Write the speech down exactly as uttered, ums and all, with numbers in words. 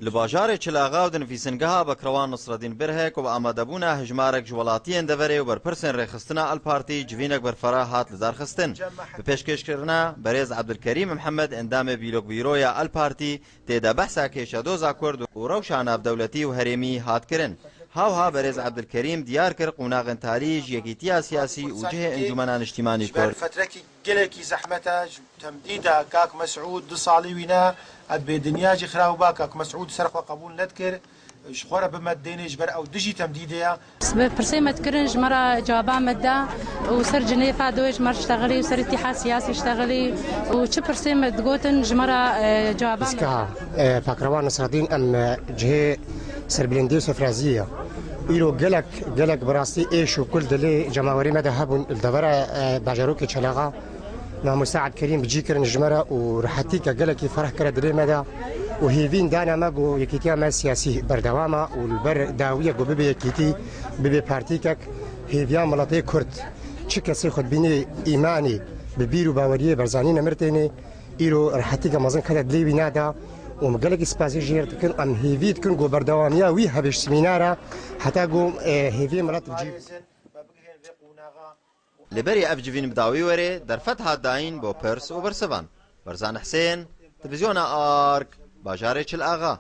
Li bajarê Çil Axa û di nivîsingeha Bekrewan Nisredîn Birhek û bi amadebûna hejmarek ji welatiyên deverê û berpirsên rêxistina El Partî civînek berfireh hat lidarxistin. Bi pêşkêşkirina berêz Ebdilkerîm Mihemed, endamê Bîrokbîroya El Partî, tê de behsa kêşedoza Kurd û rewşa navdewletî û herêmî hat kirin. Hawha berêz Ebdilkerîm diyar kir qonaxên talî ji yekîtiya siyasî û cihê encûmena niştîmanî Kurd. Ji ber fetrekî gelekî zehmet e, ji temdîda kak Mesûd du salî wî ne, ev bêdinya jî xira û ba kak Mesûd ser xwe qebûl nedikir, ji xwe re bi me dênê ji ber ew dijî temdîdê ye. Bi pirsê me dikirin ji me re caba me da û ser Cinêfa doyê ji me re diştexilî û ser îtîha siyasî diştexilî û çi pirsê me digotin ji me re, e, caba me. Îska, e, Pakrewan Nisredîn em, e, cihê serbilindî û sefrazî ye. Îro gelek, gelek bi rastî êş û kul dilê cemawerî me de hebûn li devera, e, bajarokê Çil Axa. Mamoste Ebdilkerîm bi cî kirin ji me re û rehetîke gelekî fereh kire dilê me de û hêvîn dane me ku yekîtiya me siyasî berdewam e û li ber dawiyê ku bibe yekîtî, bibe partîkek hêviya miletê Kurd. Çi kesê xwe dibînê îmanî bi bîr û baweriyê Barzanî nemir tênê, îro rehetîke mezin kete dilê wî neda û em gelekî spasî jê re dikin. Em hêvî dikin ku berdewamiya wî hebe ji semînara heta ku, e, hêviyê milet bi cî. Li berî ev civîn bi dawî were, derfet hat dayîn bo pirs û bersivan. Berzan Hisên, Televîzyona Ark, bajarê Çil Axa.